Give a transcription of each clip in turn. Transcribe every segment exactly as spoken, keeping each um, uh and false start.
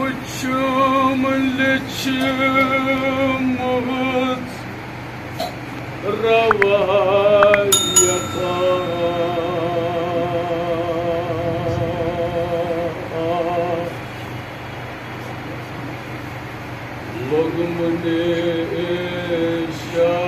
وُچھُم لیٚچھمُت رٮ۪وایتھا۔ لوٚگُم نیشان۔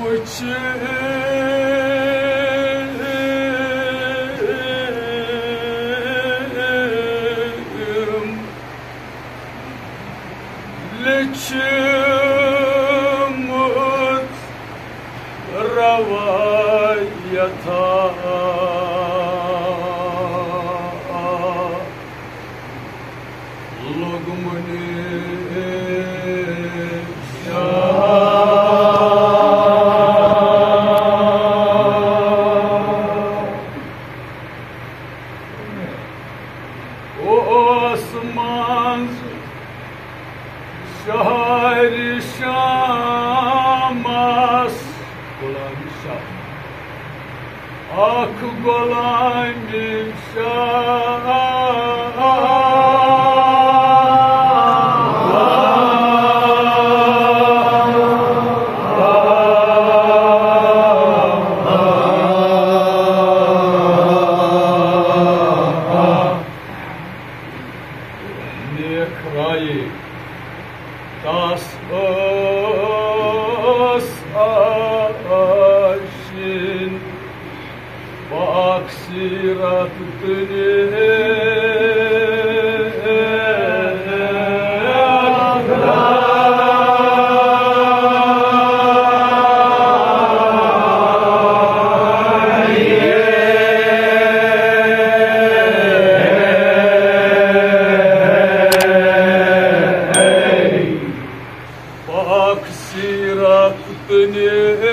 وُچھُم لیٚچھمُت رٮ۪وایتھا۔ لوٚگُم نیشان۔ اوس منٛز شہرِ شامس غلام شاہ۔ اکھ غلام شاہ۔ نیک رایے تس ٲس آشین۔ پاک سیرت تہٕ نیک پاک سیرت تہٕ نیک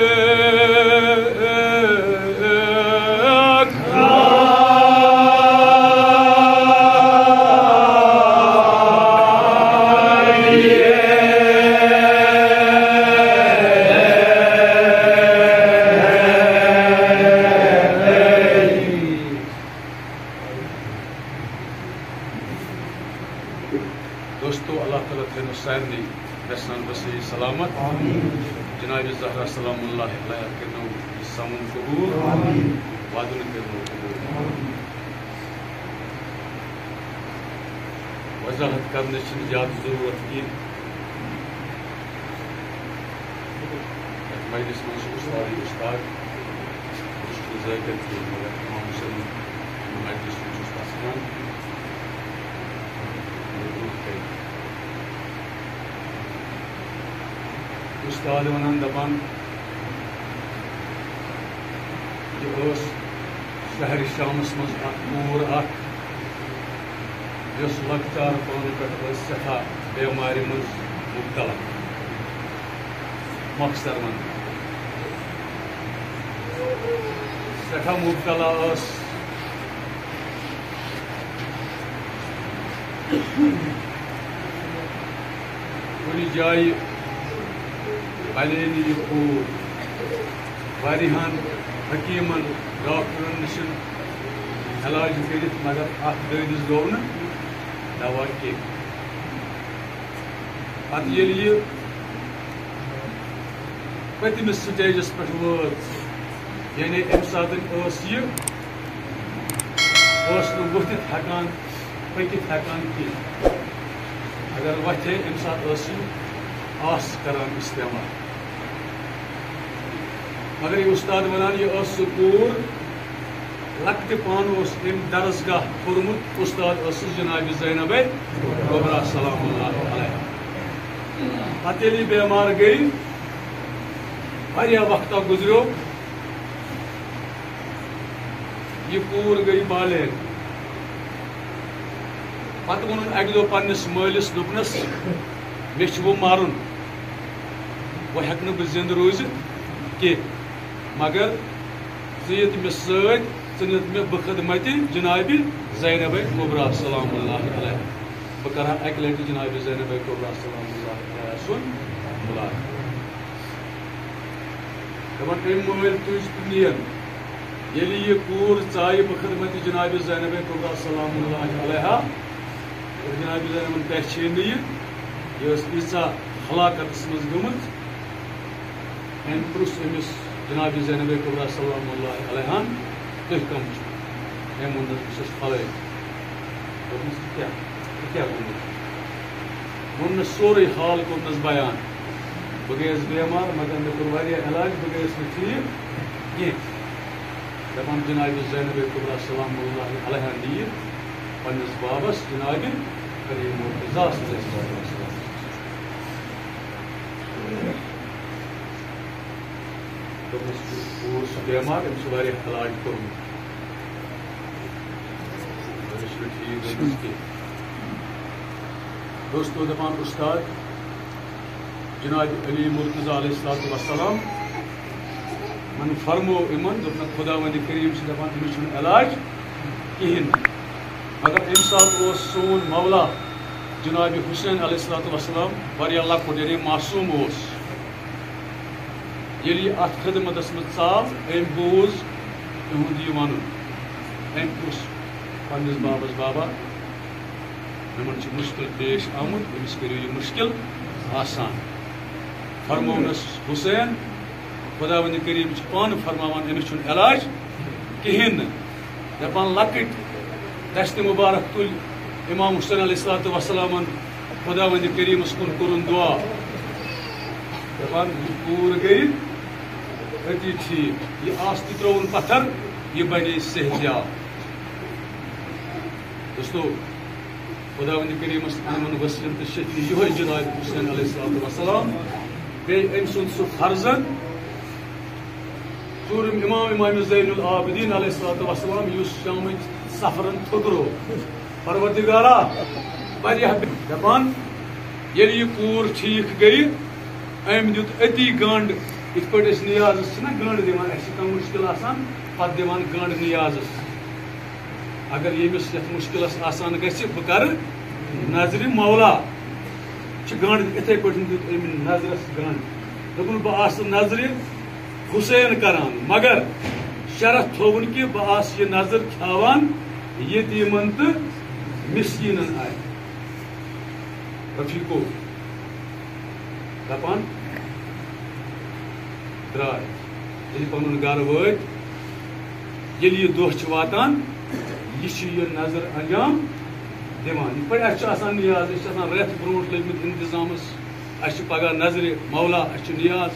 دوستو، اللہ تعالیٰ تھٲینو سارنٕے ویسان وسیع سلامت۔ آمین۔ جناب زہرا سلام اللہ علیہا کٔرنو یہِ سمُن قبول۔ آمین۔ وعدن کٔرنو قبول۔ آمین۔ وضاحت کرنٕچ چھنہٕ زیادٕ ضروٗرت کینٛہہ۔ یتھ مجلس منٛز چھُ استادٕے استاد، یہِ چھُ ذٲکر تہِ، مگر امام حسین مجلس منٛز چھُ استاد سان۔ برونٛہہ کَنہِ۔ استاد وَنان دَپان، یہِ ٲس شہرِ شامَس منٛز اَکھ کوٗر اَکھ، یۄس لۄکچار پانہٕ پٮ۪ٹھ ٲس سٮ۪ٹھاہ بٮ۪مارِ منٛز مُبتلا۔ مۄخصر وَنہٕ، سٮ۪ٹھاہ مُبتلا ٲس۔ کُنہِ جایہِ بَنے نہٕ یہِ کوٗر۔ واریاہَن حکیٖمَن، ڈاکٹرَن نِش علاج کٔرِتھ، مگر اَتھ دٲدِس گوٚو نہٕ دوا کینٛہہ۔ پَتہٕ ییٚلہِ یہِ پٔتمِس سٹیجَس پٮ۪ٹھ وٲژ، یعنی اَمہِ ساتہٕ ٲس یہِ، ٲس نہٕ ؤتھِتھ ہٮ۪کان، پٔکِتھ ہٮ۪کان کینٛہہ۔ اگر وۄتھِ ہے، اَمہِ ساتہٕ ٲس یہِ آس کران استعمال۔ مگر یہِ اُستاد وَنان، یہِ ٲس سُہ کوٗر، لۄکٹہِ پانہٕ اوس أمۍ درسگاہ پوٚرمُت، اُستاد ٲسٕس جناب زینبے کبریٰ سلام اللہ علیہا۔ پتہٕ ییٚلہِ یہِ بیمار گٔے، واریاہ وقتہ گُزریو، یہِ کوٗر گٔے بالغ۔ پتہٕ ووٚنُن اَکہِ دۄہ پننِس مٲلِس، دوٚپنَس، مےٚ چھُ وۄنۍ مَرُن، وۄنۍ ہٮ۪کہٕ نہٕ بہٕ زِندٕ روٗزِتھ کینٛہہ، مگر ژٕ یہِ تہِ مےٚ سۭتۍ، ژٕ نِتھ مےٚ بخدمتِ جنابِ زینبے کبریٰ سلام اللہ علیہا۔ بہٕ کرٕ ہا اَکہِ لٹہِ جنابِ زینبے کبریٰ سلام اللہ علیہا سُنٛد مُلاقات۔ دَپان، أمۍ مٲلۍ تُج تہٕ نِیَن۔ ییٚلہِ یہِ کوٗر ژایہِ بخدمتِ جنابِ زینبے کبریٰ سلام اللہ علیہا، ییٚلہِ جنابِ زینبن پہچھے نہٕ یہِ، یہِ ٲس ییٖژاہ ہلاکتس منٛز گٔمٕژ۔ أمۍ پرُژھ أمِس جنابِ زینبے کبریٰ سلام اللہ علیہا، تُہۍ کم چھِو؟ أمۍ ووٚن، بہٕ چھُس فلٲنۍ۔ دوٚپمَس، یہِ کیٛاہ، یہِ کیٛاہ گوٚمُت؟ ووٚننَس سورُے حال، کوٚرنَس بیان۔ بہٕ گٔیَس بیمار، مگر مےٚ کوٚر واریاہ علاج، بہٕ گٔیَس نہٕ ٹھیٖک کینٛہہ۔ دَپان، جنابِ زینبے کبریٰ سلام اللہ علیہا نِیہِ پننِس بابس جنابِ علی مرتضیٰ صلی اللہ علیہ وسلم۔ دوٚپمَس، یہِ کوٗر چھِ بیمار، أمِس چھُ واریاہ علاج کوٚرمُت، مگر یہِ چھُنہٕ ٹھیٖک گٔمٕژ کینٛہہ۔ دوستو، دَپان اُستاد، جناب علی مرتضیٰ علیہ الصلوۃ والسلام من فرمو یِمن، دوٚپنکھ، خداوند کریم چھُ دَپان، أمِس چھُنہٕ علاج کِہیٖنۍ۔ مگر اَمہِ ساتہٕ اوس سون مولا جناب حسین علیہ الصلوۃ والسلام واریاہ لۄکُٹ، یعنی معصوم اوس۔ ییٚلہِ یہِ اَتھ خدمتس منٛز ژاو، أمۍ بوٗز یِہُنٛد یہِ وَنُن۔ أمۍ پرُژھ پننِس بابس، بابا، یِمن چھُ مُشکِل پیش آمُت، أمِس کٔرِو یہِ مُشکِل آسان۔ فرموونَس، حسین، خداوند کریم چھُ پانہٕ فرماوان، أمِس چھُنہٕ علاج کِہیٖنۍ نہٕ۔ دَپان، لۄکٕٹۍ دستِ مُبارک تُلۍ امام حسین علیہ الصلوۃ والسلامن خداوند کریمس کُن، کوٚرُن دُعا۔ دَپان، یہِ کوٗر گٔیہِ أتی ٹھیٖک، یہِ آس تہِ ترٛووُن پتھر، یہِ بنے صحت یاب۔ دوستو، خداوند کریمس انوَن وسیٖلہٕ تہٕ شفیع یِہوٚے جناب حسین علیہ الصلوۃ والسلام، بیٚیہِ أمۍ سُنٛد سُہ فرزند، ژوٗرِم امام، امام زین العابدین علیہ الصلوۃ والسلام، یُس شامٕچ سفرن ٹھُکرو۔ پروردگارا، واریاہ دَپان، ییٚلہِ یہِ کوٗر ٹھیٖک گٔیہِ، أمۍ دیُت أتی گنٛڈ، یِتھ پٲٹھۍ أسۍ نیازس چھِنہ گنٛڈ دِوان، اَسہِ چھِ کانٛہہ مُشکِل آسان، پتہٕ دِوان گنٛڈ نیازس۔ اگر ییٚمِس یَتھ مُشکِلس آسان گژھِ، بہٕ کرٕ نظرِ مولا۔ چھِ گنٛڈ، یِتھَے پٲٹھۍ دیُت أمۍ نظرس گنٛڈ۔ دوٚپُن، بہٕ آسہٕ نظرِ حسین کران، مگر شرط تھووُن کہِ بہٕ آسہٕ یہِ نظر کھیاوان یتیٖمن تہٕ مسکیٖنن آتھِ۔ رفیقو، دپان درٛاے۔ ییٚلہِ پنُن گرٕ وٲتۍ، ییٚلہِ یہِ دۄہ چھُ واتان، یہِ چھُ یہِ نظر انجام دِوان۔ یِتھ پٲٹھۍ اَسہِ چھُ آسان نیاز، أسۍ چھِ آسان رٮ۪تھ برونٛٹھ لٔگۍ مٕتۍ انتظامس، اَسہِ چھُ پگاہ نظرِ مولا، اَسہِ چھُ نیاز۔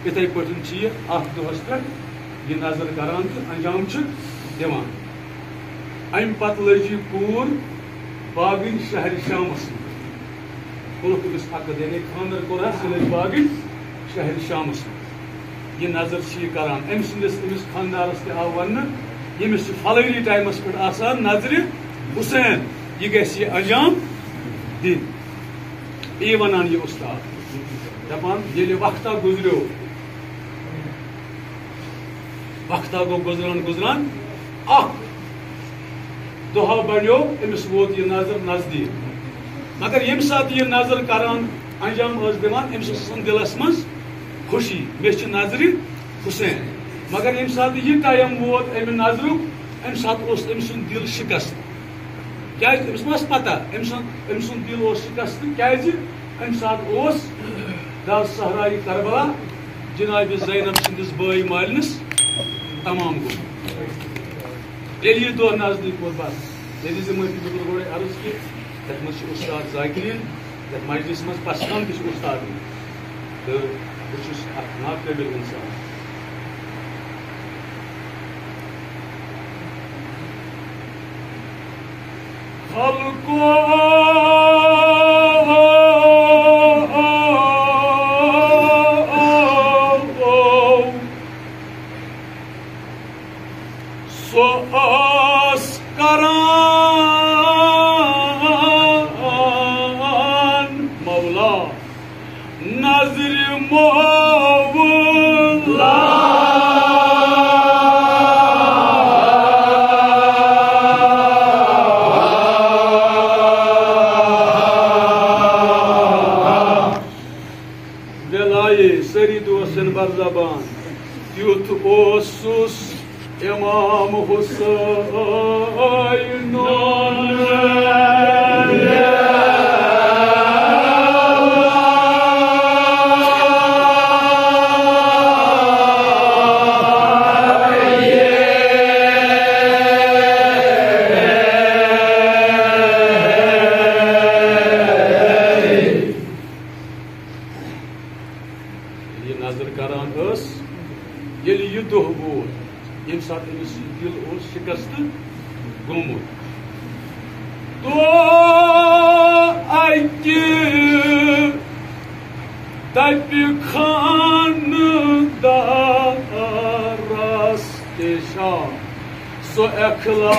یِتھَے پٲٹھۍ چھِ یہِ اَتھ دۄہَس پٮ۪ٹھ یہِ نظر کران تہٕ انجام چھُ دِوان۔ اَمہِ پتہٕ لٔج یہِ کوٗر باغٕنۍ شہرِ شامَس منٛز۔ کوٚرُکھ أمِس عقد، یعنی خانٛدر کوٚر حظ، یہِ لٔج باغٕنۍ شہرِ شامَس منٛز۔ یہِ نظر چھِ یہِ کران۔ أمۍ سٕنٛدِس، أمِس خانٛدارَس تہِ آو وننہٕ، ییٚمِس چھِ فلٲنی ٹایمَس پٮ۪ٹھ آسان نظرِ حسین، یہِ گژھِ یہِ انجام دِنۍ۔ یی ونان یہِ اُستاد، دپان، ییٚلہِ وقتہ گُزریو، وقتہ گوٚو گُزران گُزران، اکھ دۄہا بنیو، أمِس ووت یہِ نظر نزدیٖک۔ مگر ییٚمہِ ساتہٕ یہِ نظر کران انجام ٲس دِوان، أمِس اوس آسان دِلس منٛز خوشی، مےٚ چھِ نظرِ حسین۔ مگر ییٚمہِ ساتہٕ یہِ ٹایم ووت امہِ نظرُک، امہِ ساتہٕ اوس أمۍ سُنٛد دِل شکست۔ کیازِ؟ أمِس ما ٲس پتہ؟ أمۍ سُنٛد، أمۍ سُنٛد دِل اوس شکست۔ کیازِ؟ امہِ ساتہٕ اوس در صحرایہِ کربلا جناب زینب سٕنٛدِس بٲے مٲلِنس تمام گوٚمُت۔ ییٚلہِ یہِ دۄہ نزدیٖک ووت، بس، ییٚلہِ زِ معٲفی دِژ گۄڈَے عرض کہِ یَتھ منٛز چھِ اُستاد ذاکرین، یَتھ مجلسہِ منٛز پَژھِ کم تہِ چھِ اُستادٕے۔ تہٕ بہٕ چھُس اکھ ناقٲبِل اِنسان۔ خلقو سُہ اوس کران مولا نظرِ مولا۔ ویلایے سٲری دوس بر زبان، تیُتھ اوسُس امام حسین۔ ییٚلہِ یہِ نظر کران ٲس، ییٚلہِ یہِ دۄہ ووت، ییٚمہِ ساتہٕ أمِس یہِ دِل اوس شِکست گوٚمُت، تو اَکہِ دَپہِ خانہٕ دارس کیٛاہ سُہ اخلاص۔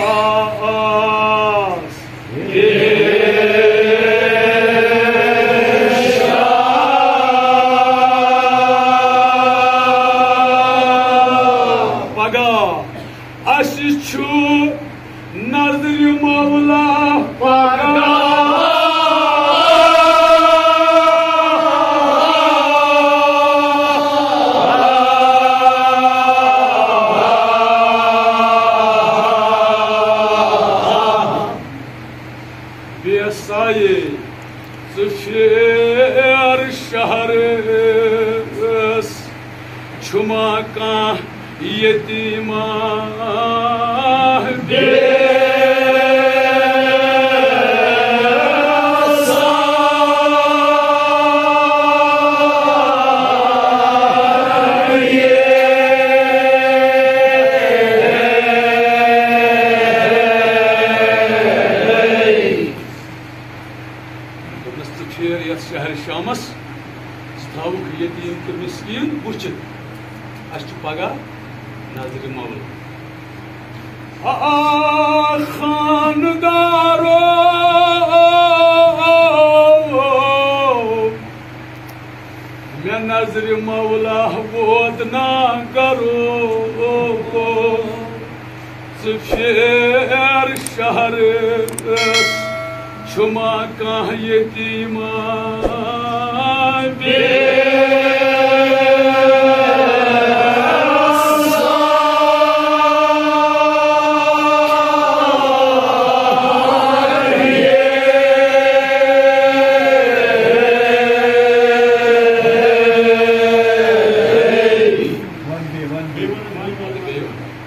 پگاہ اَسہِ چھُ نظرِ مولا پگاہ۔ بیسایے ژٕ پھیر شہرس، چھُما کانٛہہ یتیما بیسا؟ دوٚپنَس، ژٕ پھیر یَتھ شہرِ شامَس، ژٕ تھاوُکھ یتیٖم تہٕ مِسکیٖن وٕچھِتھ۔ اَسہِ چھُ پگاہ نظرِ مولا۔ آ خاندارو، مےٚ نظرِ مولا ووت نا گرو۔ ژٕ پھیر شہرس، چھُما کانٛہہ یتیما بیسا؟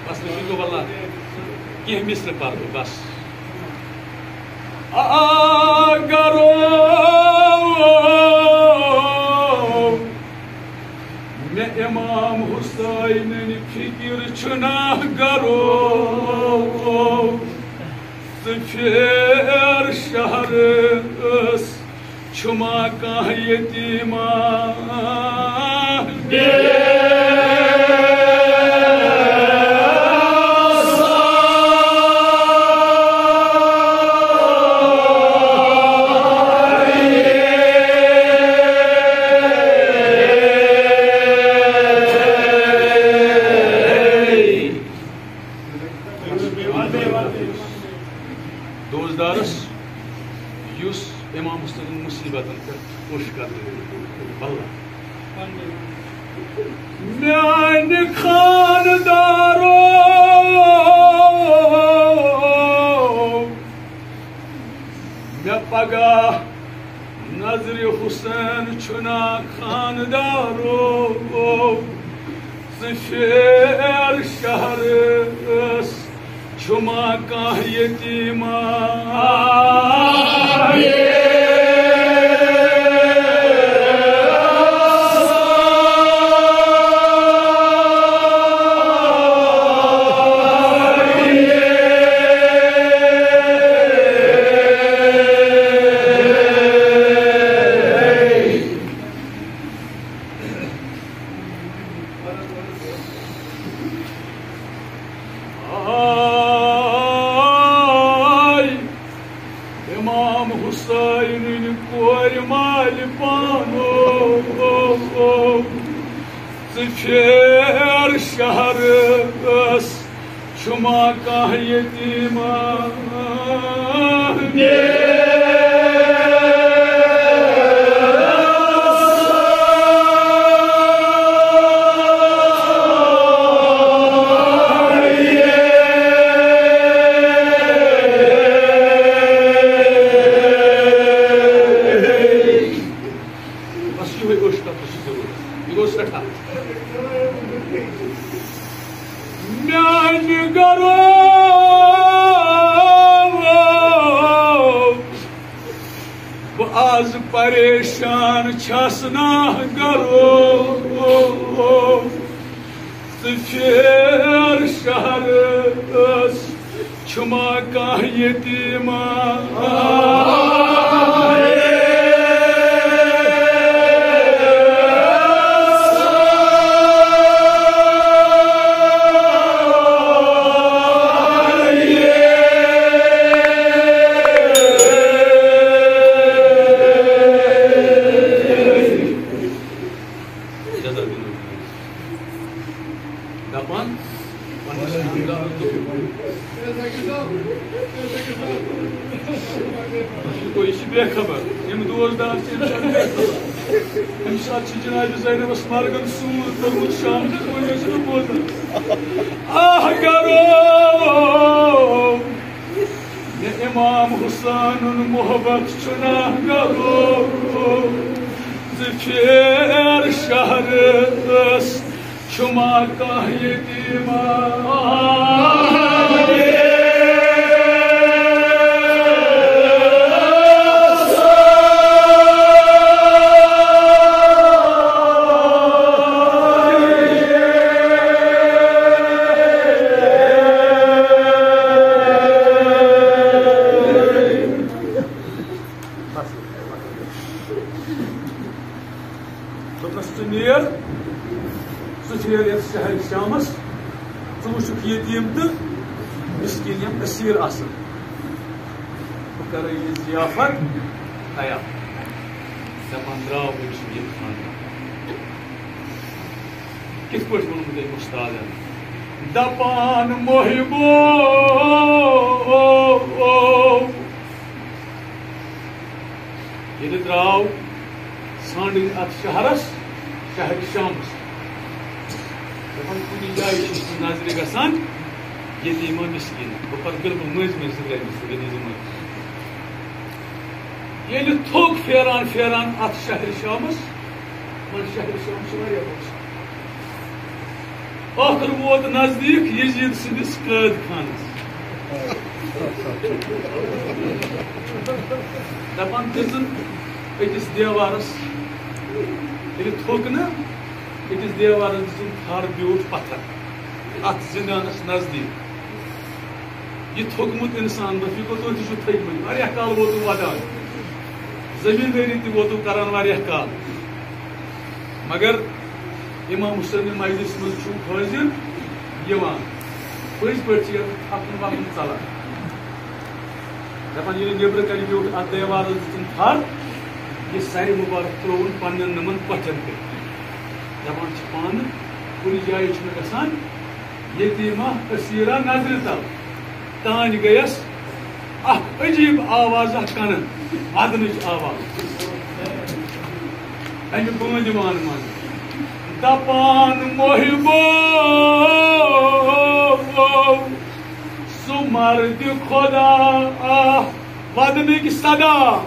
بس، مےٚ چھُ یہِ واللہ کینٛہہ مِصرٕ پَرٕ بہٕ، بس۔ آ گرو، مےٚ امام حسینٕنۍ فکر چھُنہ گرو۔ ژٕ پھیر شہرس، چھُما کانٛہہ یتیما بیسا؟ دوستدارس، یُس امام حسینٕنۍ مصیبتن پٮ۪ٹھ خوش کرنہٕ آمُت۔ واللہ۔ میانہِ خاندارو، مےٚ پگاہ نظرِ حسین چھُنہ خاندارو۔ ژٕ پھیر شہرس، چھُما کانٛہہ یتیما؟ آے امام حسینٕنۍ کورِ مالہِ پانو، ژٕ پھیر شہرس، چھُما کانٛہہ یتیٖما؟ بس یِہوٚے اوس تَتھ اوس ضروٗرت۔ یہِ گوٚو سٮ۪ٹھاہ۔ میانہِ گرو، بہٕ آز پریشان چھَس نا گرو، ژٕ پھیر شہرس، چھُما کانٛہہ یتیٖما؟ دپان، پننِس خانٛدارَس دوٚپ، یہِ گوٚو، یہِ چھِ بے خبر۔ ییٚمہِ دوس دار چھِ أمِس ساتہٕ بے خبر۔ اَمہِ ساتہٕ چھِ جناب زینبَس مرگن سوٗز کوٚرمُت شام کِس وٲنِس منٛز بوزان۔ آہ گرو، مےٚ امام حسینُن محبت چھُ نہ گرو، ژٕ پھیر شہرس، چھُما کانٛہہ یتیٖما؟ دوٚپنَس، "ژٕ نیر، ژٕ پھیر یَتھ شہرِ شامَس، ژٕ وٕچھُکھ یتیٖم تہٕ مِسکیٖن یِم أسیٖر آسَن۔ بہٕ کَرَے یہِ ضیافت تیار۔" دَپان درٛاو أمۍ سُنٛد یہِ خانٛدار۔ کِتھ پٲٹھۍ ووٚنمُت أمۍ اُستادَن؟ دَپان، محبو، ییٚلہِ درٛاو ژھانٛڈٕنۍ اَتھ شہرَس، شہرِ شامَس۔ دَپان، کُنہِ جایہِ چھُس نہٕ نظرِ گژھان یتیٖما مِسکیٖنا۔ بہٕ پَرٕ بِلکُل مٔنٛزۍ مٔنٛزۍ سۭتۍ أمِس سۭتۍ أمِس منٛز۔ ییٚلہِ تھوٚک پھیران پھیران اَتھ شہرِ شامَس، وۄنۍ شہرِ شام چھِ واریاہ بوٚڑ شہر۔ ٲخٕر ووت نزدیٖک یزید سٕنٛدِس قٲد خانس۔ دپان دِژٕن أکِس دیوارس، ییٚلہِ تھوٚک نہ، أکِس دیوارس دِژٕن تھر بیوٗٹھ پتھر اتھ زندانس نزدیٖک۔ یہِ تھوٚکمُت انسان، رفیقو، تُہۍ تہِ چھِو تھٔکمٕتۍ، واریاہ کال ووتُم ودان، زٔمیٖندٲری تہِ ووتُم کران واریاہ کال۔ مگر امام حسین مجلس منٛز چھُ حٲضِر یِوان۔ پٔزۍ پٲٹھۍ چھِ یَتھ تھَپُن وَپُن ژَلان۔ دَپان، ییٚلہِ نیٚبرٕ کَنہِ بیوٗٹھ اَتھ دیوارَس دِژٕن تھَر، یہِ سَرِ مُبارک ترٛووُن پنٛنٮ۪ن نَمَن کۄٹھٮ۪ن پٮ۪ٹھ۔ دَپان چھِ پانہٕ، کُنہِ جایہِ چھُنہٕ گژھان یتیٖما أسیٖرا نظرِ تَل۔ تانۍ گٔیَس اکھ عجیب آواز، اکھ کنن ودنٕچ آواز۔ امہِ بٲنۍ دِوان منٛز دپان، محبو، سُہ مرد خدا، آہ، ودنٕکۍ صدا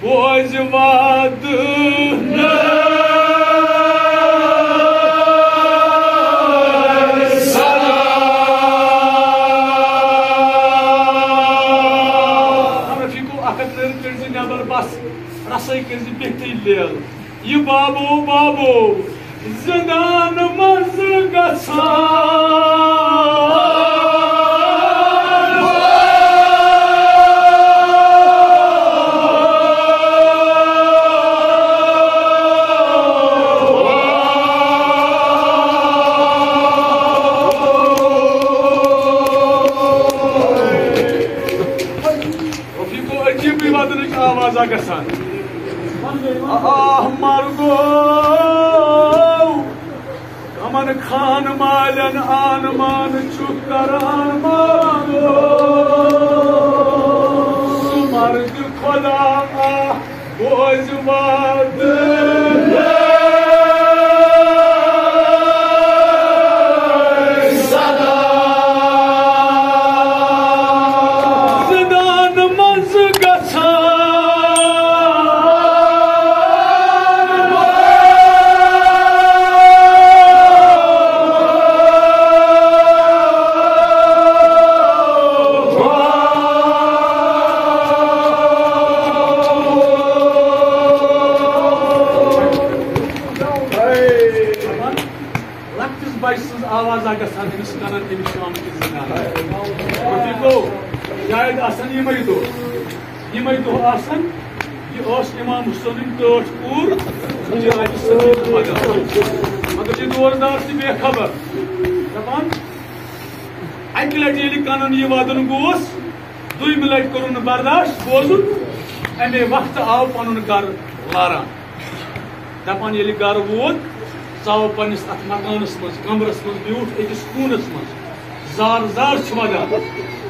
بوزِ وادٕ۔ رفیقو، اکھ اکھ نٔر کٔڑۍ زِ نٮ۪بر، بس رسٲے کٔرۍ زِ بِہتھٕے لیل۔ یہِ بابو، بابو، زندان منٛز گژھان۔ گژھان۔ آہ مرگو، کمن خان مالن آن مان چھُکھ کران مرگو۔ مرگ خدا آہ بوز وعدٕ۔ زندان منٛز گژھان۔ لۄکٹِس بچہٕ سٕنٛز آواز آ گژھان أمِس کَنَن، أمِس شام کِس زِنٛدان۔ رفیقو، شاید آسَن یِمَے دۄہ، یِمَے دۄہ آسَن۔ یہِ اوس اِمام حُسینٕنۍ ٹٲٹھ کوٗر، یہِ آیہِ سٔتیٖس مگر۔ مگر یہِ دوردار تہِ بے خبر۔ دَپان، اَکہِ لَٹہِ ییٚلہِ کَنَن یہِ وَدُن گوس، دوٚیمہِ لَٹہِ کوٚرُن نہٕ برداشت، بوزُن، اَمے وقتہٕ آو پَنُن گَرٕ لاران۔ دپان ییٚلہِ گرٕ ووت، ژاو پننِس اتھ مکانس منٛز، کمرس منٛز بیوٗٹھ أکِس کوٗنس منٛز۔ زار زار چھِ ودان۔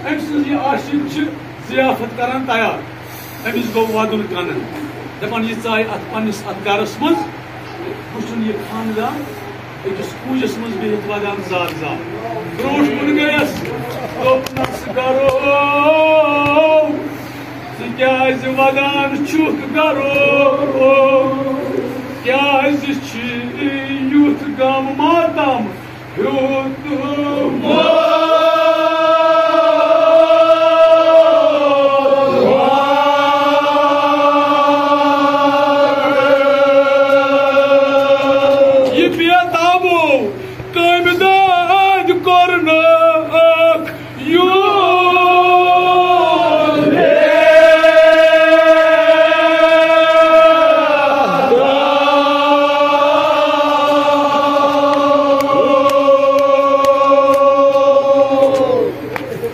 أمۍ سٕنٛز یہِ عاشق چھِ ضیافت کران تیار۔ أمِس گوٚو ودُن کنن۔ دپان یہِ ژایہِ اتھ پننِس اتھ گرس منٛز۔ وٕچھُن یہِ خاندان أکِس کوٗنس منٛز بِہِتھ ودان زار زار۔ برونٛٹھ کُن گٔیَس، دوٚپنس گرو، ژٕ کیٛازِ ودان چھُکھ گرو؟ کیٛازِ چھِ یُتھ غم ماتم ہیوٚتمُت؟ یہِ بے تابو کامہِ داد کوٚرنکھ۔ یوٗت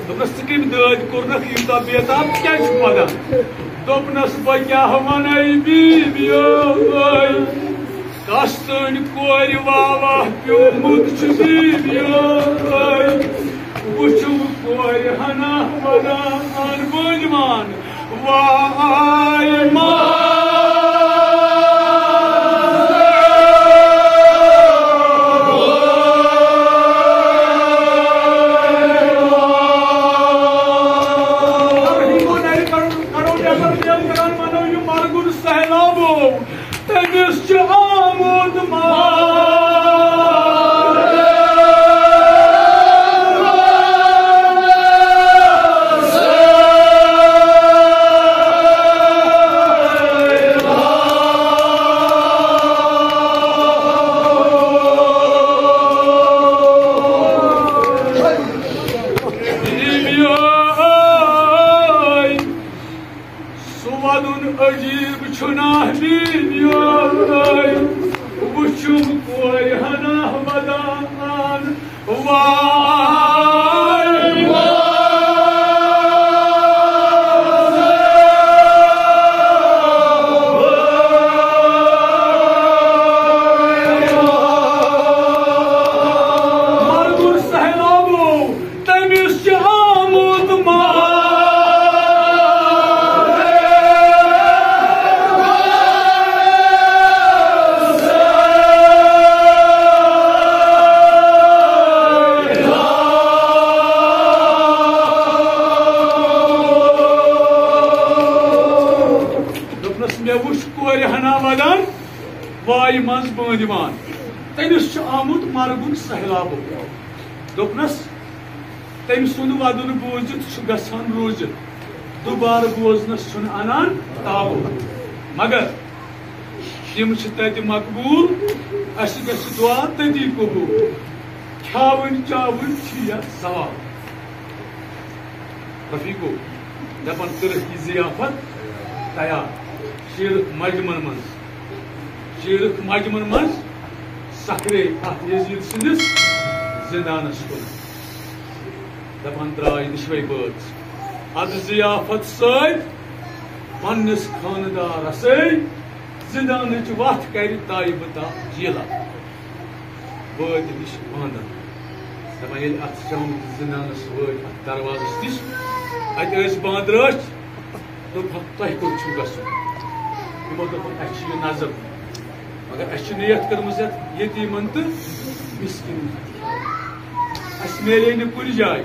دوٚپنَس، ژٕ کٔمۍ دٲدۍ کوٚرنَکھ یوٗتاہ بے تاب؟ ژٕ کیٛازِ چھُکھ وَدان؟ دوٚپنَس، بہٕ کیٛاہ وَنَے بیبیو، کَس تٔنۍ کورِ واوا پیومُت چھُ بیبیو۔ وٕچھِو کورِ ہنا ونا، اَن بٲجوان واے ما۔ سہلابو تٔمِس چھُ آمُت مار۔ سُہ وَدُن عجیٖب چھُ ناہلی میون، وٕچھُم کورِ ہنا وَدان۔ واے، واے۔ مرگُن سہلابو تٔمِس چھُ آمُت مار۔ دوٚپنَس، مےٚ وُچھ کورِ ہنا وَدان، وایہِ منٛز بٲنٛدِ وان۔ تٔمِس چھُ آمُت مرگُن سہلابو۔ دوٚپنَس، تٔمۍ سُنٛد وَدُن بوٗزِتھ چھُ گژھان روٗزِتھ، دُبارٕ بوزنَس چھُنہٕ اَنان تابو۔ مگر تِم چھِ تَتہِ مقبوٗل، اَسہِ گژھِ دُعا تٔتی قبوٗل۔ کھیاوٕنۍ چاوٕنۍ چھِ یَتھ ثواب۔ رفیقو، دَپان کٔرٕکھ یہِ ضیافت تیار۔ شیٖرٕکھ مجمن منٛز، شیٖرٕکھ مجمن منٛز سکھرے اَتھ یزید سٕنٛدِس زِندانَس کُن۔ دَپان درٛاے دِشوَے بٲژ اَتھ ضیافت سۭتۍ۔ پننِس خانٛدارسٕے زِندانٕچ وَتھ کَرِ تایبہٕ تا جیٖلہ۔ وٲتۍ نِش باندَن۔ دَپان، ییٚلہِ اَتھ شامٕکِس زِندانَس وٲتۍ، اَتھ دروازَس نِش، اَتہِ ٲسۍ باندٕ رٲچھ۔ دوٚپہَکھ، تۄہہِ کوٚت چھُو گژھُن؟ یِمو دوٚپُکھ، اَسہِ چھِ یہِ نظر، مگر اَسہِ چھِ نیت کٔرمٕژ یَتھ یتیٖمَن تہٕ مِسکیٖنَن۔ اَسہِ میلے نہٕ کُنہِ جایہِ،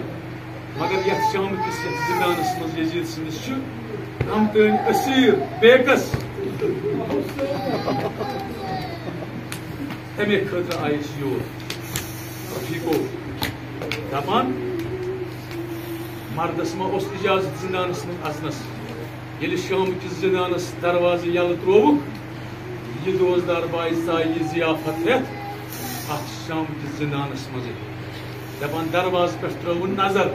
مگر یَتھ شامہٕ کِس یَتھ زِندانَس منٛز یزید سٕنٛدِس چھُ ہمتٲنۍ اسیٖر بیکس۔ تَمے خٲطرٕ آیہِ أسۍ یور۔ رفیقو، دَپان، مردس ما اوس اجازت زِندانَس منٛز اَژنَس؟ ییٚلہِ شامہٕ کِس زِندانَس دروازٕ یَلہٕ ترٛووُکھ، یہِ دوستدار باے ژایہِ یہِ ضیافت ہٮ۪تھ اَتھ شامہٕ کِس زِندانَس منٛزٕے۔ دَپان، دروازٕ پٮ۪ٹھ ترٛٲوٕن نظر۔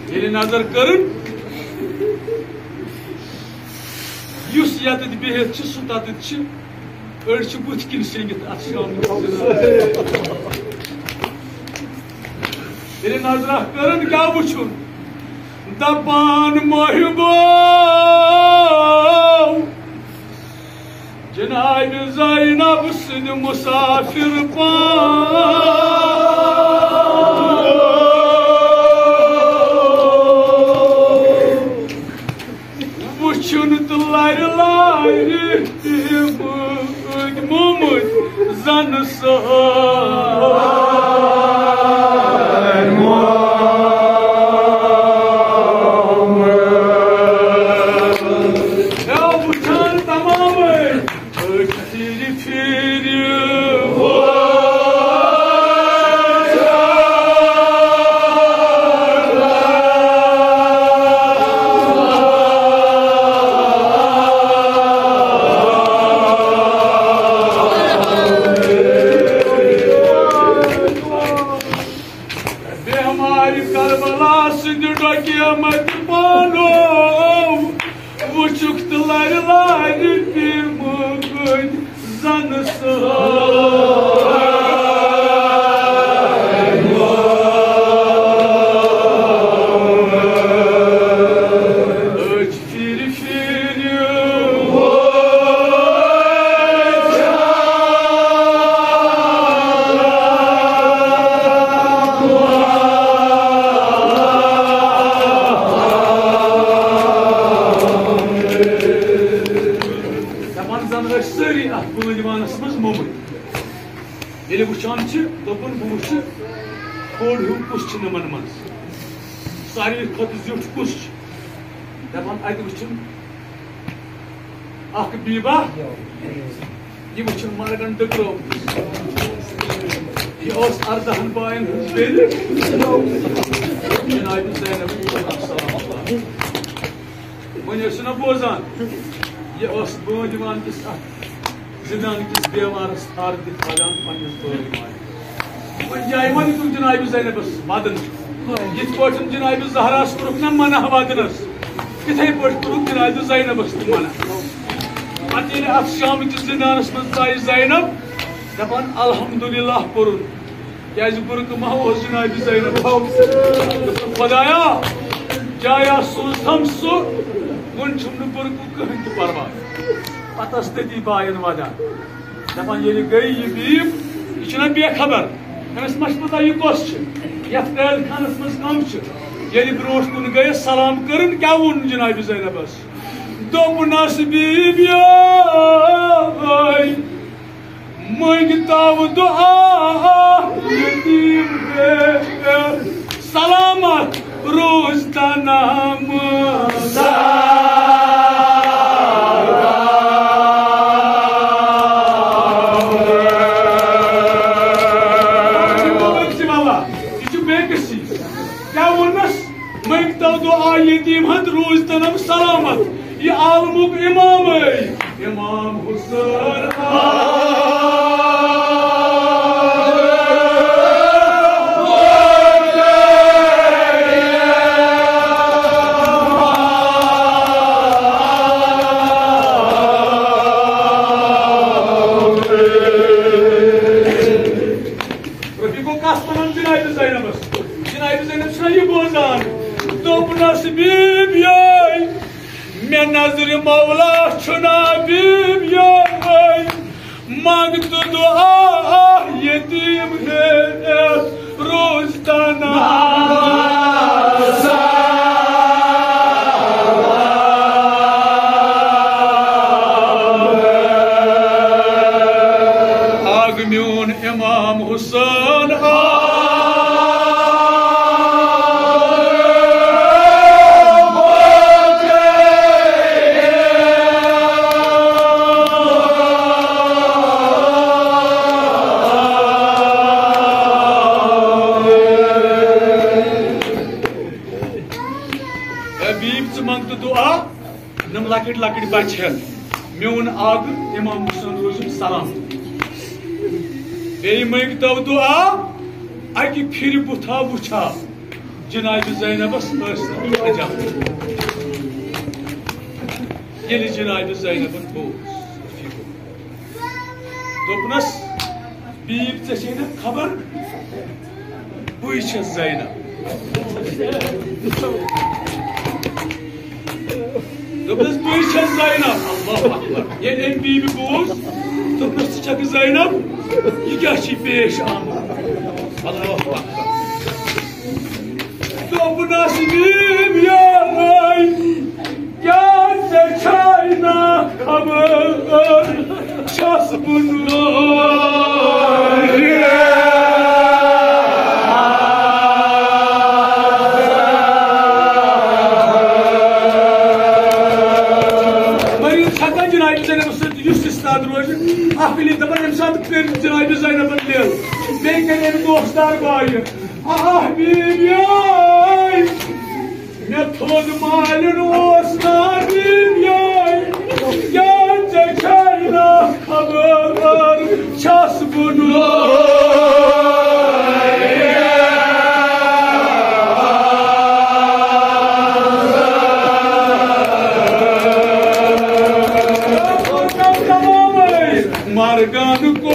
ییٚلہِ نظر کٔرٕن، یُس یَتٮ۪تھ بِہِتھ چھُ، سُہ تَتٮ۪تھ چھُ۔ أڑۍ چھِ بُتھِ کِنۍ شیٚنگِتھ اَتھ شامہٕ کِس زِندانَس۔ ییٚلہِ نظرہ کٔرٕن، کیٛاہ وٕچھُن؟ دَپان، محبو، جناب زینب سٕنٛدۍ مسافر پان۔ وٕچھُن تہٕ لرِ لرِ تِم أدۍ مومٕتۍ زن سٲرۍ۔ ہے وٕچھان تمامٕے أتھۍ پھِرِ پھِرِ۔ بیمارِ کربلا سٕنٛدِ ڈۄکیمٕتۍ پانو وٕچھُکھ تہٕ لرِ لرِ تِم گٔنۍ زن سٲرۍ۔ أتھۍ پھِرِ پھِرِ۔ دَپان زَن ٲسۍ سٲری اَتھ بٲنۍ وانَس منٛز مومٕتۍ۔ ییٚلہِ وٕچھان چھِ، دوٚپُن، بہٕ وٕچھِ کھوٚڑ ہیوٗ کُس چھُ یِمَن منٛز، ساروی کھۄتہٕ زیُٹھ کُس چھُ۔ دَپان اَتہِ وٕچھُن اَکھ بیٖبا، یہِ وٕچھُن مرگن ڈٔکرٲومٕژ۔ یہِ ٲس اَردَہَن باین ہٕنٛز بیٚنہِ، جناب زینب سلام اللہ۔ وۄنۍ ٲسِو نا بوزان، یہِ ٲس بٲنۍ دِوان کِس اَتھ زِندان کِس دیوارس تھر دِتھ وَدان پننِس بٲے ماجہِ۔ کُنہِ جایہِ وۄنۍ تُہۍ جناب زینبس وَدُن۔ یِتھ پٲٹھۍ جناب زہراہَس کوٚرُکھ نہ منع وَدنَس، تِتھَے پٲٹھۍ کوٚرُکھ جناب زینبس تہِ منع۔ پتہٕ ییٚلہِ اَتھ شامہٕ کِس زِندانَس منٛز ژایہِ زینب، دَپان، الحمدللہ پوٚرُن، کیٛازِ بُرکہٕ ما اوس جناب زینب؟ خۄدایا، جایہ سوٗزتھم سُہ، وۄنۍ چھُم نہٕ بُرکہٕ کٕہٕنۍ تہِ پرواے۔ پتہٕ ٲس تٔتی باین وَدان۔ دَپان، ییٚلہِ گٔے یہِ بیٖب، یہِ چھُنہ بے خبر، أمِس ما چھُ پَتہ یہِ کۄس چھِ؟ یَتھ قٲدۍ خانَس منٛز کَم چھِ؟ ییٚلہِ برونٛٹھ کُن گٔیَس، سلام کٔرٕن، کیٛاہ ووٚن جناب زینبَس؟ دوٚپنَس، بیٖبیٲے، مٔنٛگۍ تو دُعا یتیٖم بے سلامت روز تنام۔ یہِ چھُ بیٚکِس چیٖز۔ کیٛاہ ووٚننَس؟ مٔنٛگۍ تو دُعا یتیٖم ہَن روز تنام سلامت۔ یہِ عالمُک امامے، امام حسین۔ رفیقو، کس ونان جناب زینبس؟ میون امام حسین۔ حبیب، ژٕ منگ تہٕ دعا۔ نم لۄکٕٹۍ لۄکٕٹۍ بچہِ ہن، میون آقہٕ امام حسین روزُن سلام۔ بیٚیہِ مٔنگۍ تو دعا، اکہِ پھِرِ بُتھا وُچھا جناب زینبس ٲسۍ نہٕ عجب۔ ییٚلہِ جناب زینبن بوز، دوٚپنس، بیٖبۍ، ژےٚ چھے نہ خبر، بٕے چھَس زینب۔ دوٚپنس، بٕے چھَس زینب۔ اللہ اکبر۔ ییٚلہِ أمۍ بیٖبۍ بوٗز، دوٚپنس، ژٕ چھَکھ زینب، یہِ کیٛاہ چھی پیش آمُت؟ اللہ اکبر۔ دوٚپنس، بیٖبۍ یارے، کیٛاہ ژےٚ چھے نہ خبر، چھَس بہٕ نوٗر۔ مریض ہٮ۪کان جنابِ زینب سۭتۍ یُس استاد روزِ، اکھ علی دپان، ییٚمہِ ساتہٕ کٔرۍ جنابِ زینبن دِل، بیٚیہِ کَرِ أمۍ دوستار بایہِ، آہ بیٖبۍ یے، مےٚ تھوٚد مالِن اوس نا بیٖبۍ یے، کیٛاہ ژےٚ چھے نا خبر، چھَس بہٕ نوٗر۔ مرگن کو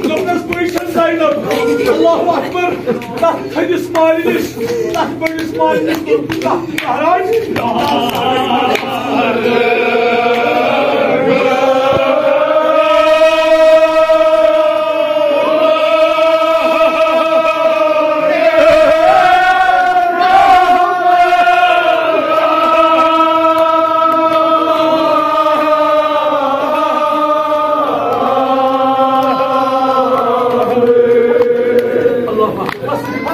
دوٚپنس، بٕے چھَس زینب۔ اللہ اکبر۔ تتھ تھٔدِس مالِنِس، تتھ بٔڑِس مالِنِس دوٚپ، تتھ مہراج۔ اللہ اکبر۔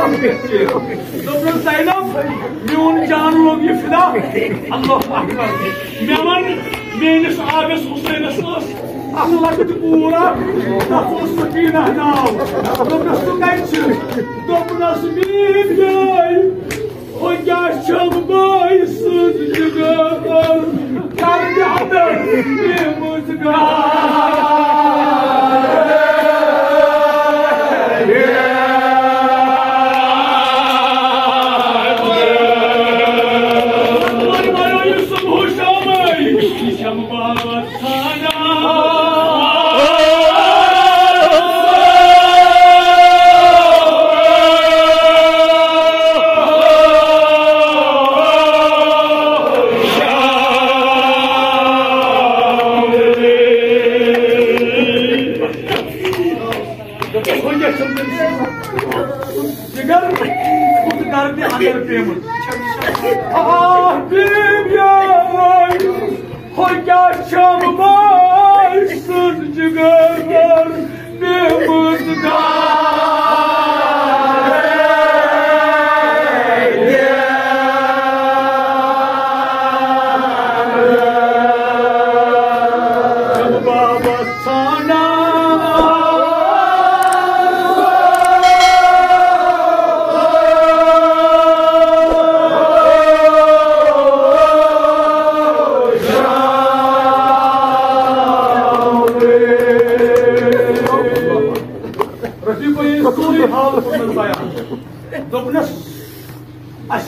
دوٚپنَس، زینب، میون جان لوٚگ یہِ فدا۔ اللہ اکبر۔ مےٚ وَن، میٲنِس آبس حسینس ٲس اکھ لۄکٕٹ کوٗر اکھ، تَتھ اوس سکینہ ناو۔ دوٚپنَس، ژٕ کَتہِ چھُکھ؟ دوٚپنَس، میٲنۍ جاے، ہُہ کیٛاہ چھَم بٲے سٕنٛز جِگر، کَرنہِ اَندر پیمٕژ گاے۔ وۄنۍ وَنو یہِ صُبحُ شامَے، یہِ چھَم بابا جگر، بہٕ تہِ کرٕ تہِ اندر پیمٕژ۔ آہ، بیبیٲے، ہو کیٛاہ چھَم ماے سٕنٛز جگر پیمٕژ گاے۔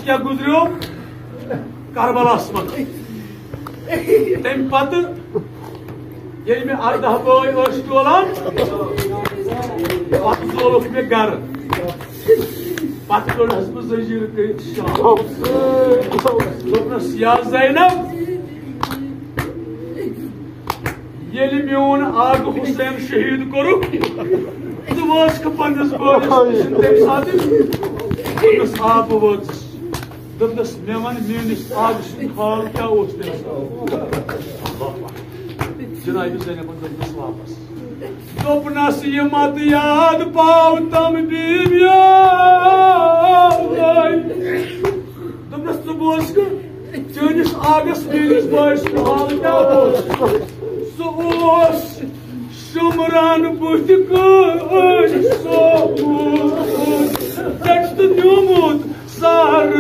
کیٛاہ گُزریو کربلاہس منٛز۔ تَمہِ پتہٕ ییٚلہِ مےٚ ارداہ بٲے ٲسۍ ٹولان، پتہٕ زولُکھ مےٚ گرٕ۔ پتہٕ کٔڑہس بہٕ زنجیٖر کٔرِتھ شام۔ دوٚپنس، یا زینب، ییٚلہِ میون آغہٕ حسین شہیٖد کوٚرُکھ، ژٕ وٲژکھٕ پننِس بٲیِس نِش تَمہِ ساتہٕ؟ دوٚپنس، آ، بہٕ وٲژٕس۔ دوٚپنس، مےٚ وَن، میٲنِس آغہٕ سُنٛد حال کیٛاہ اوس تَمہِ ساتہٕ؟ جنابِ زینبن دوٚپنس واپس۔ دوٚپنس، یہِ مت یاد پاو تم بیبیو۔ دوٚپنس، ژٕ بوزکھٕ چٲنِس آغس میٲنِس بٲیِس سُنٛد حال کیٛاہ اوس؟ سُہ اوس شُمران بُتھِ کٲنٛسہِ سومُت، ژٔٹِتھ نیوٗمُت سر۔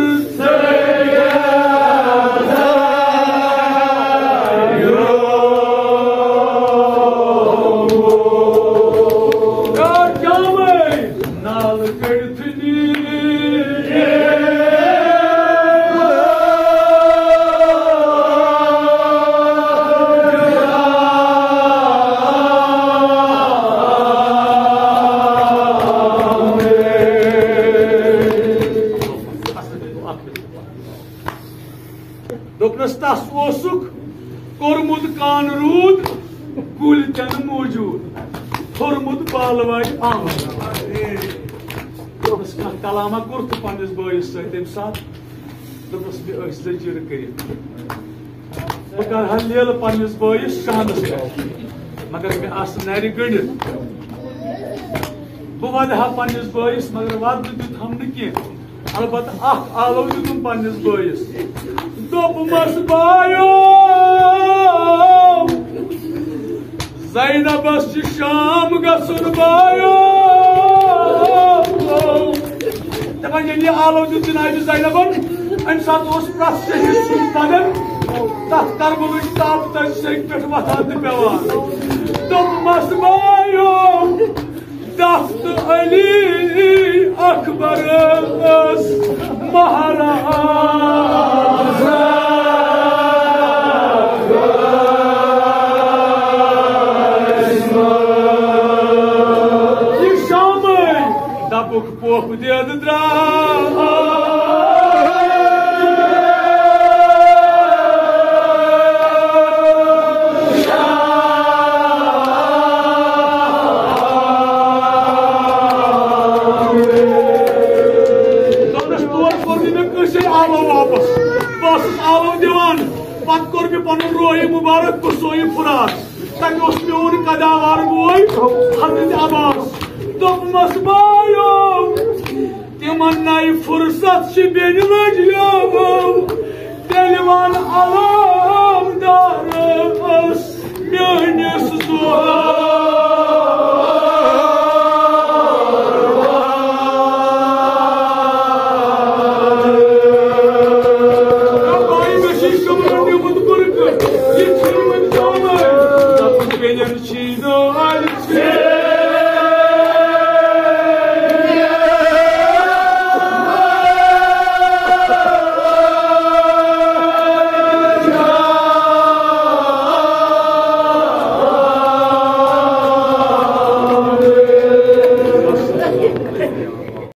نال کٔڑِتھ دوٚپنس، تس اوسُکھ کوٚرمُت کان روٗد، کُلۍ تہِ نہٕ موٗجوٗد، تھوٚرمُت بالوارِ آمُت۔ دوٚپنس، کانٛہہ کلامہ کوٚر تہٕ پننِس بٲیِس سۭتۍ تَمہِ ساتہٕ؟ دوٚپنس، مےٚ ٲسۍ زنجیٖرٕ کٔرِتھ، بہٕ کرٕ ہا لیلہٕ پننِس بٲیِس شانس پٮ۪ٹھ، مگر مےٚ آسہٕ نرِ گٔنڈِتھ۔ بہٕ ودٕ ہا پننِس بٲیِس، مگر ودنہٕ دیُت ہم نہٕ کینٛہہ۔ البتہٕ اکھ آلو دیُتُم پننِس بٲیِس۔ دوٚپمس، بایو، زینبس چھِ شام گژھُن، بایو۔ دپان، ییٚلہِ یہِ آلو دیُت جنابِ زینبن، امہِ ساتہٕ اوس پرٛٮ۪تھ شہیٖد سُنٛد بدن تتھ کربلٕچ تاپہٕ تَزِ سیٚکہِ پٮ۪ٹھ وۄتھان تہٕ پٮ۪وان۔ دوٚپمس، بایو، دست علی اکبرس مہراز۔ یہِ شامے دپُکھ پوٚپ دِتھ درٛاو۔ دوٚپنَس، تور کوٚر نہٕ مےٚ کٲنٛسے آلو واپس۔ بہٕ اوسُس آلو دِوان، پتہٕ کوٚر مےٚ پنُن رویہِ مُبارک غصویہِ فرات۔ تَتہِ اوس میون قداوار بوے حضرت عباس۔ دوٚپمَس، بایو، تِمن نَے فرصت چھِ بیٚنہِ لٔجیو، تیٚلہِ وَن علام